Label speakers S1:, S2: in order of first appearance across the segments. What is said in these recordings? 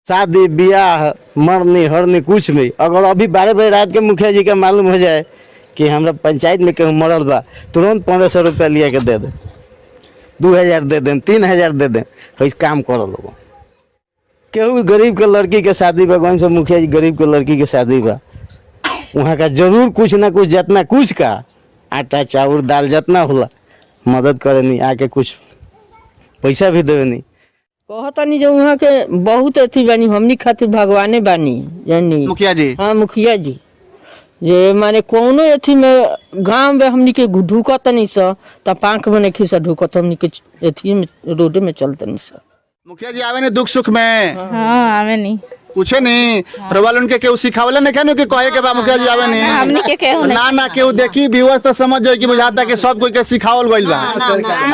S1: शादी ब्याह मरनी हरनी कुछ में अगर अभी 12 बजे रात के मुखिया जी के मालूम हो जाए कि हमरा पंचायत में केहू मरल बा, तुरंत 1500 रुपया लिया के दे दे, 2000 they them, 3000 they दे। कैसे काम करो लोगों। केहू गरीब के लड़की के शादी बा, कौन सा मुखिया जी गरीब के लड़की के शादी बा, वहाँ का जरूर कुछ ना कुछ, जितना कुछ का आटा चाउर दाल जितना होला, मदद करेनी, आके कुछ पैसा भी देवेनी।
S2: कहतनी जो वहाँ के बहुत अथी बानी, हमनी खातिर भगवाने बानी, जानी।
S3: मुखिया जी?
S2: हाँ, मुखिया जी। जे माने कोनो अथी में गांव में हमनी के ढुकत नहीं स त पाँख में नहीं स ढुकत, हमनी के अथी में रोड में चलत नहीं स।
S3: मुखिया जी आवे नहीं दुख सुख में?
S4: हाँ, आवे नहीं।
S3: पूछे नहीं रवाल उनके केहू सिखावले नहीं केनु कि कहे के बा मुखिया जी आवे नहीं?
S4: हमनी के केहू नहीं।
S3: ना ना, केहू देखी व्यूअर्स तो समझ जाए कि बुझाता कि सब कोई के सिखावल गइल बा।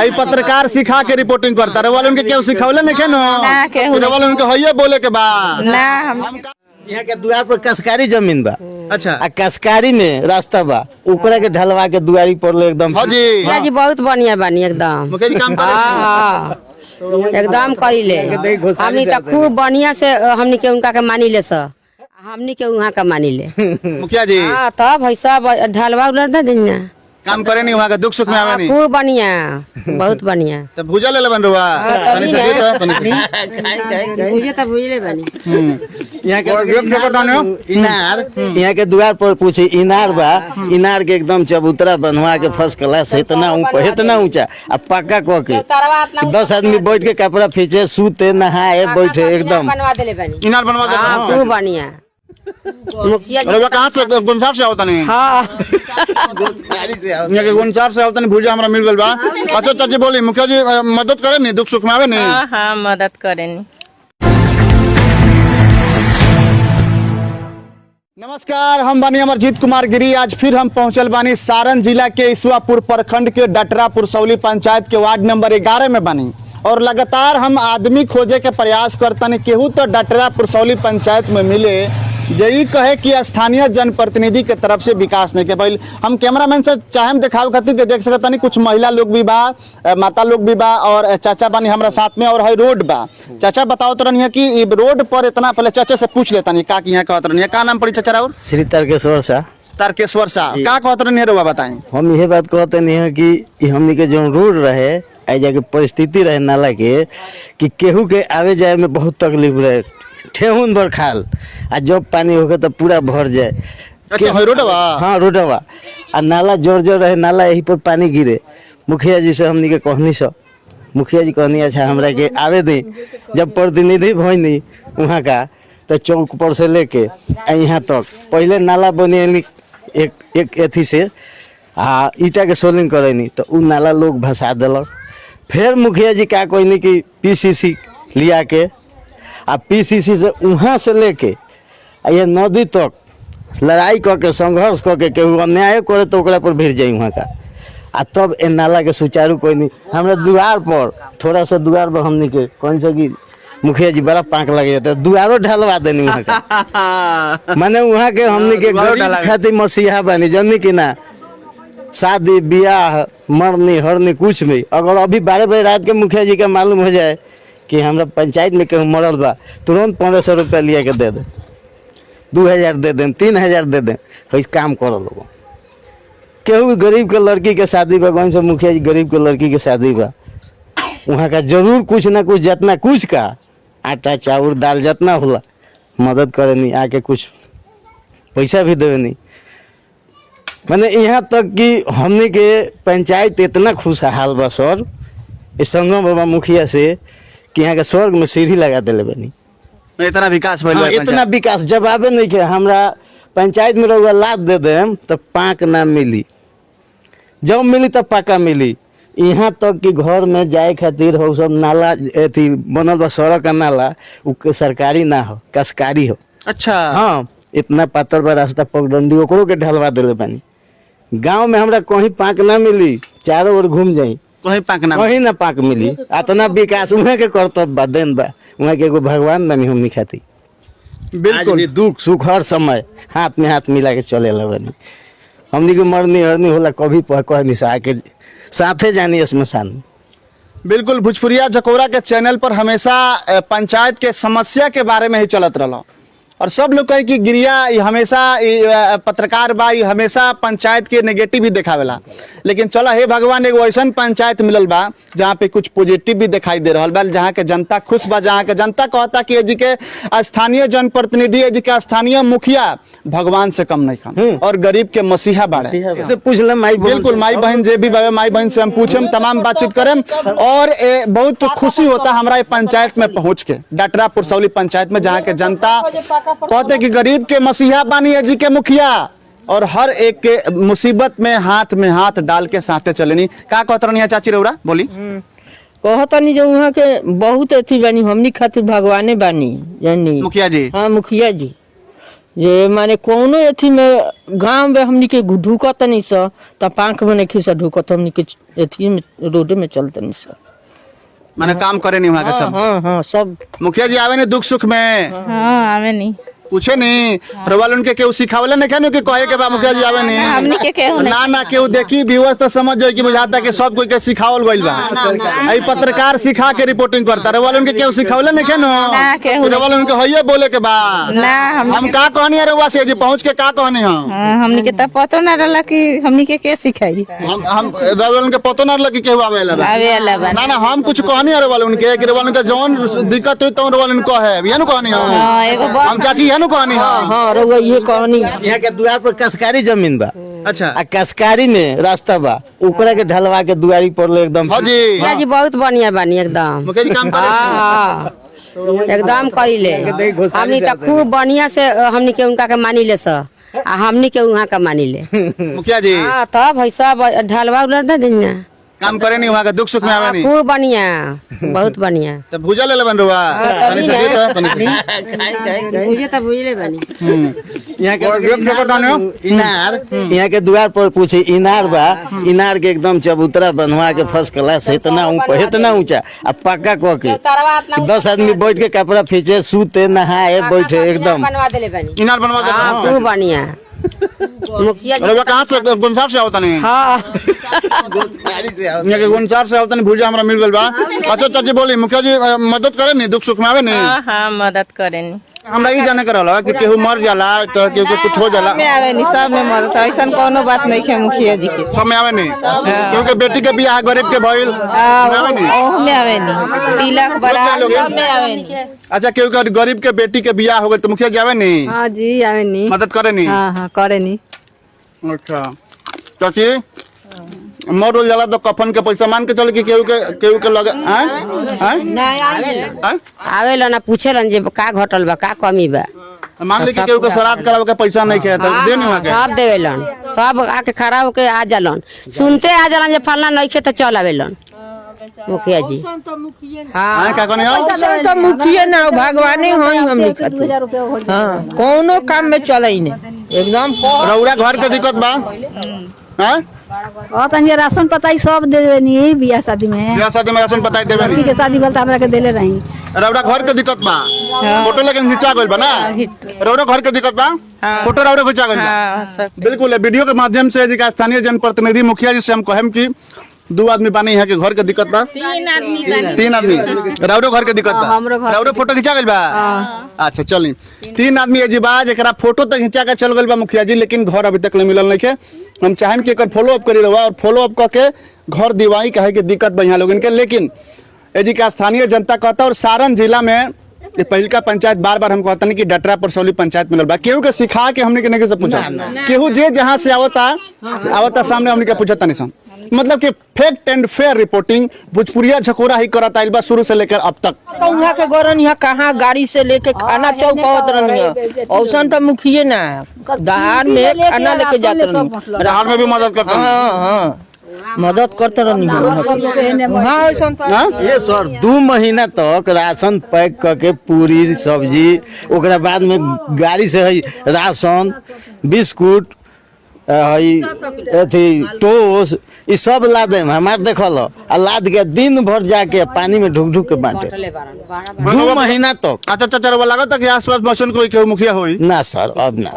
S3: आई पत्रकार सिखा के रिपोर्टिंग करता। रवाल उनके केहू सिखावले नहीं केनु?
S4: ना, केहू नहीं।
S3: रवाल उनके हइये बोले के बा?
S4: ना, हम
S1: यहाँ के दुआर पर कसकारी जमीन बा।
S3: अच्छा।
S1: आ कसकारी में रास्ता बा, ओकरा के ढलवा के दुआरी पर ले एकदम।
S3: हाँ जी।
S5: मुखिया जी बहुत बढ़िया बानी एकदम।
S3: मुखिया जी काम करे?
S5: हाँ, एकदम करी ले। हमनी तो खूब बढ़िया से हमनी के उनका के मानी ले स, हमनी के वहाँ का मानी ले।
S3: मुखिया जी?
S5: हाँ, तब है सब ढलवा उलवा दे दी ना।
S3: काम करे नहीं वहाँ के, दुख सुख में आवे नहीं?
S5: खूब बढ़िया, बहुत बढ़िया।
S3: तो भूजा ले लेबन रुआ तनी से दे तो तनी से।
S5: भुजे तो भुजले बानी।
S1: यहाँ के
S3: और एक जगह डालो।
S1: इनार, यहाँ के दुआर पर पूछे, इनार बा, इनार के एकदम चबूतरा बनवा के फर्स्ट क्लास, इतना ऊपर, इतना ऊंचा आ पक्का क के 10 आदमी बैठ के कपड़ा खींचे, सूते, नहाए, बैठे एकदम।
S5: बनवा देले बानी।
S3: इनार बनवा दे।
S5: हाँ, खूब बढ़िया मुखिया जी।
S3: अरे बा, कहाँ से? गुनसार से आवता नहीं?
S5: हाँ।
S3: यहाँ के गुनसार से आवता नहीं, भूजा हमरा मिल गइल बा। अच्छा चाची, बोली, मुखिया जी मदद करे नहीं, दुख सुख में आवे नहीं?
S4: हाँ हाँ, मदद करेनी।
S3: नमस्कार, हम बानी अमरजीत कुमार गिरी। आज फिर हम पहुंचल बानी सारण जिला के इसुआपुर प्रखंड के डटरा पुरसौली पंचायत के वार्ड नंबर 11 में बानी और लगातार हम आदमी खोजे के प्रयास करतनी, केहू तो डटरा पुरसौली पंचायत में मिले जे ई कहे कि स्थानीय जनप्रतिनिधि के तरफ से विकास नहीं के पहले। हम कैमरामैन से चाहे देखावे खातिर के देख सकतनी, कुछ महिला लोग भी बा, माता लोग भी बा और चाचा बानी हमरा साथ में और है रोड बा। चाचा बताओ तो रही कि ई रोड पर इतना, पहले चाचा से पूछ लेता नहीं का कि यहाँ कहत रही। का नाम पड़ी चाचा और?
S1: श्री तारकेश्वर शाह।
S3: तारकेश्वर शाह, का कहत रही रुआ बताई।
S1: हम यह बात कहते नहीं है कि ई हमनी के जो रोड रहे, आई जाके परिस्थिति रहे नाला के कि केहू के आवे जाए में बहुत तकलीफ रहे, ठेहुन भर खाल आ जब पानी होके तो पूरा भर जाए।
S3: अच्छा, है रोडवा?
S1: हाँ, रोडवा आ नाला जोर जोर रहे, नाला यही पर पानी गिरे। मुखिया जी से हमनी के कहनी सब, मुखिया जी कहनी अच्छा हमरा के आवे दी। जब प्रतिनिधि भइनी वहाँ का तो चौक पर से लेके आ यहाँ तक पहले नाला बनेनी, एक एक अथी से आ ईटा के सोलिंग करैनी तो उ नाला लोग भसा देलक। फिर मुखिया जी का कहनी कि पीसीसी लिया के आ पीसीसी से वहाँ से लेके आ ये नदी तक लड़ाई कऽ के, संघर्ष कऽ के, केहू अन्याय करे तो ओकरा पर भिड़ जाई वहाँ का आ तब ए नाला के सुचारू कोई नहीं। हमरा दुआर पर थोड़ा सा दुआर पर हमनी के कौन सा कि मुखिया जी बड़ा पाँक लग जाता है, दुआरो ढलवा देनी वहाँ का। माने वहाँ के हमनी के
S3: दुआरो
S1: गरीब
S3: ढला।
S1: खातिर मसीहा बनी, जननी कि ना। शादी ब्याह मरनी हरनी कुछ में अगर अभी 12 बजे रात के मुखिया जी के मालूम हो जाए कि हमरा पंचायत में केहू मरल बा, तुरंत 1500 रुपया लिया के दे दे, 2000 they them, 3000 they दे। कैसे काम करो लोगों। केहू गरीब के लड़की के शादी बा, कौन सा मुखिया जी गरीब के लड़की के शादी बा, वहाँ का जरूर कुछ ना कुछ, जितना कुछ का आटा चाउर दाल जितना होला, मदद करेनी, आके कुछ पैसा भी देवेनी। माने यहाँ तक कि हमनी के पंचायत इतना खुशहाल बा सर, इस संगम बाबा मुखिया से कि यहाँ के स्वर्ग में सीढ़ी लगा देले बनी।
S3: इतना विकास भइल
S1: हाँ,
S3: बा
S1: इतना
S3: पंचायत।
S1: विकास जवाबे नहीं के। हमरा पंचायत में रउआ लाद they them तो पाँक ना मिली, जब मिली तब पाका मिली। यहाँ तक कि घर में जाए खातिर हो सब नाला अथी बनल बा, सड़क का नाला उ के सरकारी ना हो, कसकारी हो।
S3: अच्छा।
S1: हाँ, इतना पातर बा रास्ता, पगडंडी ओकरो के ढलवा देले बानी। गांव में हमरा कहीं पाक ना मिली, चारों ओर घूम जाई।
S3: कहीं पाक ना?
S1: कहीं ना पाक मिली। इतना विकास उहे के कर्तव्य बा, देन बा, उहे के एगो भगवान बानी हमनी खातिर। आज
S3: बिल्कुल
S1: भी दुख सुख हर समय हाथ में हाथ मिला के चले ला बनी। हमनी के मरनी हरनी होला कभी कहनी से आके साथे जानी श्मशान में।
S3: बिल्कुल भोजपुरिया जकोरा के चैनल पर हमेशा पंचायत के समस्या के बारे में ही चलत रहा और सब लोग कहे कि गिरिया ई हमेशा ई, पत्रकार बा, ई हमेशा पंचायत के नेगेटिव ही देखावेला। लेकिन चलो हे भगवान, एगो ऐसा पंचायत मिलल बा जहाँ पे कुछ पॉजिटिव भी दिखाई दे रहा बा, जहाँ के जनता खुश बा, जहाँ के जनता कहता कि जी के स्थानीय जनप्रतिनिधि, जी के स्थानीय मुखिया भगवान से कम नहीं खन और गरीब के मसीहा बाड़े।
S1: से पूछ ले माई बहन।
S3: बिल्कुल, माई बहन जे भी बावे, माई बहन से हम पूछम, तमाम बातचीत करेम। और बहुत खुशी होता हमरा ये पंचायत में पहुंच के, डटरा पुरसौली पंचायत में, जहाँ के जनता कहते कि गरीब के मसीहा बानी है जी के मुखिया और हर एक के मुसीबत में हाथ में हाथ डाल के साथे चलेनी। का कहत रहनी है चाची रौरा, बोली।
S2: कहतनी जो वहाँ के बहुत अथी बानी, हमनी खातिर भगवाने बानी जानी।
S3: मुखिया जी।
S2: हाँ, मुखिया जी, जे माने कोनो अथी में गांव में हमनी के ढुकत नहीं स त पांख में नहीं स ढुकत, हमनी के अथी में रोड में चलत नहीं स।
S3: माने काम करे नहीं वहाँ के सब?
S2: हाँ हाँ, सब।
S3: मुखिया जी आवे नहीं दुख सुख में?
S4: हाँ, आवे नहीं।
S3: पूछे नहीं रवाल उनके केहू सिखावले नहीं खानु कि कहे के बा मुखिया जी आवे नहीं?
S4: हमनी के केहू नहीं।
S3: ना ना, केहू देखी व्यूअर्स तो समझ जाए कि बुझाता कि सब कोई के सिखावल गइल बा, आई पत्रकार सिखा के रिपोर्टिंग करता। रवाल उनके केहू सिखावले नहीं खानु?
S4: ना, केहू नहीं।
S3: रवाल उनके हइये बोले के बा?
S4: ना, हम
S3: हम का कहनी है रउआ से जी पहुंच के का कहनी हम?
S4: हाँ, हमनी के तो पतो ना रहला कि हमनी के के सिखाई।
S3: हम रवाल उनके पतो ना रहला कि केहू आवेला बा।
S4: आवे वाला बा।
S3: ना ना, हम कुछ कहनी है रवाल उनके कि रवाल उनके जौन दिक्कत हुई तौन रवाल उनको है, ये नु कहनी हम।
S4: हाँ, एगो बस।
S3: हम चाची ये नु कहनी हम।
S2: हाँ, रउआ ये कहनी।
S1: यहाँ के दुआर पर कसकारी जमीन बा।
S3: अच्छा।
S1: आ कसकारी में रास्ता बा, ओकरा के ढलवा के दुआरी पर ले एकदम।
S3: हाँ जी।
S5: मुखिया जी बहुत बढ़िया बानी एकदम।
S3: मुखिया जी काम करे?
S5: हाँ, एकदम करी ले। हमनी तो खूब बढ़िया से हमनी के उनका के मानी ले स आ हमनी के वहाँ का मानी ले।
S3: मुखिया जी।
S5: हाँ, तब है सब ढलवा उलर दे दिन ना।
S3: काम करे नहीं वहाँ का, दुख सुख में आवे नहीं?
S5: खूब बढ़िया, बहुत बढ़िया।
S3: तो भूजा ले लेबन रुआ तनी से तो तनी।
S5: भुजे तो भुजले बानी।
S1: यहाँ के
S3: और देख सकत तानी।
S1: इनार, यहाँ के दुआर पर पूछे इनार बा, इनार के एकदम चबूतरा बनवा के फर्स्ट क्लास, इतना ऊपर इतना ऊंचा आ पक्का क के 10 आदमी बैठ के कपड़ा फीचे, सूते, नहाए, बैठे एकदम।
S5: बनवा देले बानी।
S3: इनार बनवा दे।
S5: हाँ, खूब बढ़िया मुखिया जी।
S3: रुआ कहाँ से, गुनसार से आवता नहीं?
S5: हाँ।
S3: यहाँ के गुनसार से आवता नहीं, भूजा हमरा मिल गइल बा। अच्छा चाची बोली, मुखिया जी मदद करे नहीं, दुख सुख में आवे नहीं?
S4: हाँ हाँ, मदद करे नहीं।
S3: हमरा ई जाने के रहल कि केहू मर जाला तो केहू के कुछ हो जाला।
S4: में आवे नहीं, सब में मदद, ऐसा कोनो बात नहीं है मुखिया जी के।
S3: सब में आवे नहीं? केहू के बेटी के बियाह गरीब के भइल में आवे नहीं?
S4: ओह में आवे नहीं, तिलक बरात सब में आवे नहीं।
S3: अच्छा, केहू के गरीब के बेटी के बियाह हो गइल तो मुखिया जी आवे नहीं?
S6: हाँ जी, आवे नी।
S3: मदद करे नहीं?
S6: हाँ हाँ, करे नी।
S3: अच्छा चाची, मर उल जाला तो कफन के पैसा मान के चले कि केहू के लगे हैं हैं हैं?
S5: आवेलन ना, पूछेलन जे का घटल बा, का कमी बा।
S3: मान ली कि केहू के श्राद्ध करावे के पैसा नहीं खे तो दे नहीं वहाँ के?
S5: सब देवेलन, सब आके खड़ा होके आ जालन, सुनते आ जालन जे फलना नहीं खे तो चल आवेलन मुखिया जी। हाँ।
S3: हाँ, का कहनी हो?
S2: औसन तो मुखिया ना भगवाने हई हमनी खातिर। हाँ, कोनो काम में चले नहीं एकदम।
S3: रउरा घर के दिक्कत बा? हैं?
S6: और तनी राशन पताई सब दे देनी बियाह शादी में।
S3: बियाह शादी में राशन पताई देवे
S6: लड़की
S3: नहीं?
S6: के शादी बोलता हमरा के देले रही।
S3: रउरा घर के दिक्कत बा, फोटो लेकिन खिंचा गइल बा ना? रउरा घर के दिक्कत बा, फोटो रउरा खिंचा गइल बा।
S4: हाँ, सब।
S3: बिल्कुल, वीडियो के माध्यम से जी का स्थानीय जनप्रतिनिधि मुखिया जी से हम कहेम कि दो आदमी बानी यहाँ के घर के दिक्कत बा।
S4: तीन आदमी बानी।
S3: तीन आदमी रउरो घर के दिक्कत बा?
S6: हमरो घर के।
S3: रउरो फोटो खिंचा गइल बा? अच्छा चली, तीन आदमी है जी बा जेकरा फोटो तक खिंचा के चल गइल बा मुखिया जी, लेकिन घर अभी तक नहीं मिलल नहीं के। हम चाहेम कि एकर फॉलो अप करी रहुआ और फॉलो अप करके घर दिवाई काहे के दिक्कत बा यहाँ लोगन के। लेकिन यदि का स्थानीय जनता कहता और सारण जिला में ये पहिलका पंचायत बार बार हम कहता नहीं कि डटरा परसौली पंचायत मिलल बा, केहू के सिखा के हमने के नहीं के पूछा, केहू जे जहाँ से आवता आवता सामने हमने के पूछता नहीं सन। मतलब कि fact and fair reporting भोजपुरिया झकोरा ही करत आइल बा शुरू से लेकर अब तक।
S2: तो वहाँ के गरन यहाँ कहाँ गाड़ी से लेके खाना चौपावत रहनी, औसन तो मुखिए ना दहार में खाना लेके जात रहनी।
S3: राहत में भी मदद करता।
S2: हाँ हाँ, मदद करते रहनी वहाँ ऐसन तो।
S3: हाँ?
S1: ये सर 2 महीना तक राशन पैक करके पूरी सब्जी, ओकरा बाद में गाड़ी से है राशन बिस्कुट हई अथी टोस ई सब ला देम हमार देखल आ लाद के दिन भर जाके पानी में ढुक ढुक के बांटे 2 महीना तक।
S3: अच्छा चाचा, रउआ लागत कि आसपास बसन कोई केहू मुखिया होई?
S1: ना सर, अब ना।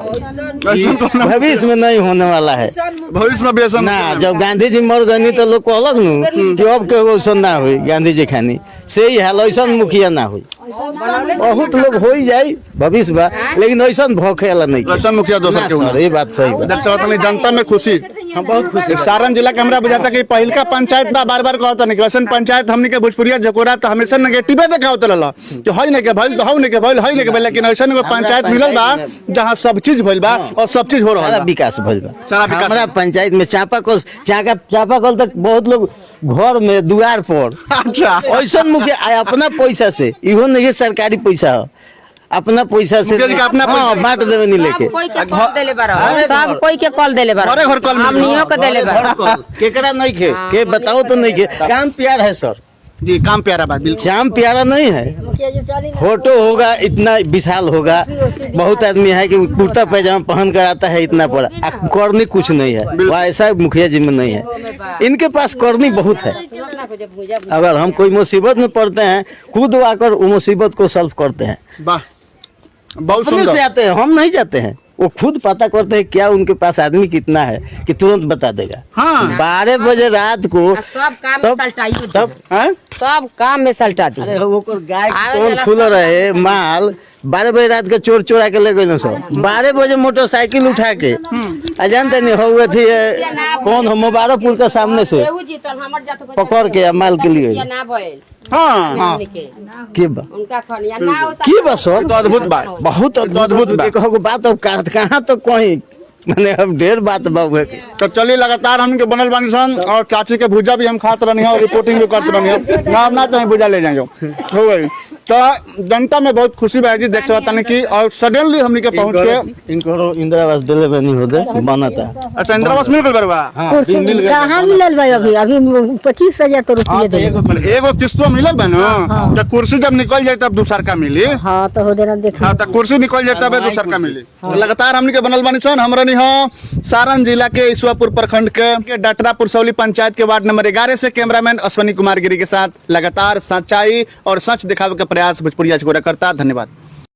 S3: ऐसन कोनो
S1: भविष्य में नहीं होने वाला है।
S3: भविष्य में भी ऐसन
S1: ना, जब गांधी जी मर गई तो लोग कहलक नु कि अब केहू ऐसन ना हुई। गांधी जी खानी से ही हाल, ऐसन मुखिया ना हुई। बहुत लोग हो ही जाई भविष्य बा, लेकिन ऐसन भौखे वाला नहीं।
S3: ऐसन मुखिया दोसर
S1: ना
S3: केहू ना।
S1: सर, ये बात सही बा।
S3: देख सकत हनी जनता में खुशी।
S1: हम बहुत खुश हैं।
S3: सारण जिला के हमरा बुझाता कि पहिलका पंचायत बा। बार बार कहता नहीं कि ऐसन पंचायत हमनी के भोजपुरिया झकोरा तो हमेशा नेगेटिवे देखावत रहल कि हई नहीं के भइल तो हऊ नहीं के भइल, हई नहीं के भइल, लेकिन ऐसन एगो पंचायत मिलल बा जहां सब चीज भइल बा और सब चीज हो रहल
S1: सारा
S3: बा।
S1: विकास भइल बा।
S3: सारा विकास।
S1: हमरा पंचायत में चापाकल, चाका चापाकल तक बहुत लोग घर में दुआर पर। ऐसन मुखिया आ अपना पैसा से, इहो नहीं है सरकारी पैसा हो, अपना पैसा से।
S3: मुखिया जी का अपना
S1: हाँ,
S3: पैसा।
S1: बांट देवे नहीं लेके।
S5: सब कोई के कॉल देले बारो, सब कोई के कॉल देले बारो।
S3: घरे घर कॉल मिल
S5: हमनियो के देले बारो।
S1: केकरा नहीं खे के बताओ तो नहीं खे। काम प्यार है सर।
S3: जी, काम प्यारा बा, बिल्कुल।
S1: श्याम प्यारा नहीं है, फोटो होगा इतना विशाल होगा, बहुत आदमी है कि कुर्ता पैजामा पहन कर आता है इतना बड़ा, आ करनी कुछ नहीं है। वह ऐसा मुखिया जी में नहीं है, इनके पास करनी बहुत है। अगर हम कोई मुसीबत में पड़ते हैं, खुद आकर वो मुसीबत को सॉल्व करते हैं।
S3: वाह, बहुत
S1: अपने से
S3: सुंदर।
S1: आते हैं, हम नहीं जाते हैं। वो खुद पता करते हैं क्या उनके पास आदमी कितना है कि तुरंत बता देगा। 12 बजे रात को।
S5: सब काम में
S1: तब
S5: सलटाइयो दी।
S1: तब
S3: हैं?
S5: सब काम में सलटा दी।
S1: अरे ओकर गाय
S5: आवे
S1: कौन
S5: वाला
S1: खुल रहे माल, 12 बजे रात के चोर चोरा के ले गए सब। 12 बजे मोटरसाइकिल उठा के आ जानते नहीं हो अथी कौन हो, मुबारकपुर के सामने से पकड़ के आ माल के लिए।
S5: ना भइल
S3: हाँ
S5: हमनी के
S1: के बा
S5: उनका खनिया ना हो।
S1: की बा सर?
S3: तो अद्भुत बा।
S1: बहुत
S3: अद्भुत बा।
S1: कहो बात अब कहाँ तो कहीं माने अब ढेर बात बा उहे के।
S3: तो चलिए, लगातार हमके बनल बानी सन और चाची के भुजा भी हम खात रहनी है और रिपोर्टिंग भी करते रहनी है। ना, हम ना चाहे भुजा ले जाएंगे, हो गई। तो जनता में बहुत खुशी बा जी, देख सकता नहीं कि और सडनली हमनी के पहुंच के
S1: इनको इंदिरा आवास दिले बनी हो दे बनता।
S3: अच्छा, इंदिरा आवास मिल गइल बा?
S1: हाँ, मिल गइल।
S6: कहाँ मिलल भाई? अभी अभी 25,000 तो रुपये दे।
S3: एगो किस्तो मिलल बा न, तो कुर्सी जब निकल जाए तब दूसर का मिली।
S6: हाँ, तो हो देना देख।
S3: हाँ, तो कुर्सी निकल जाए तब दूसर का मिली। लगातार हमनी के बनल बानी सन। हम रहनी हो सारण जिला के ईश्वरपुर प्रखंड के डटरा पुरसौली पंचायत के वार्ड नंबर 11 से कैमरामैन अश्वनी कुमार गिरी के साथ लगातार सच्चाई और सच दिखावे के प्रयास भोजपुरिया झकोरा करता। धन्यवाद।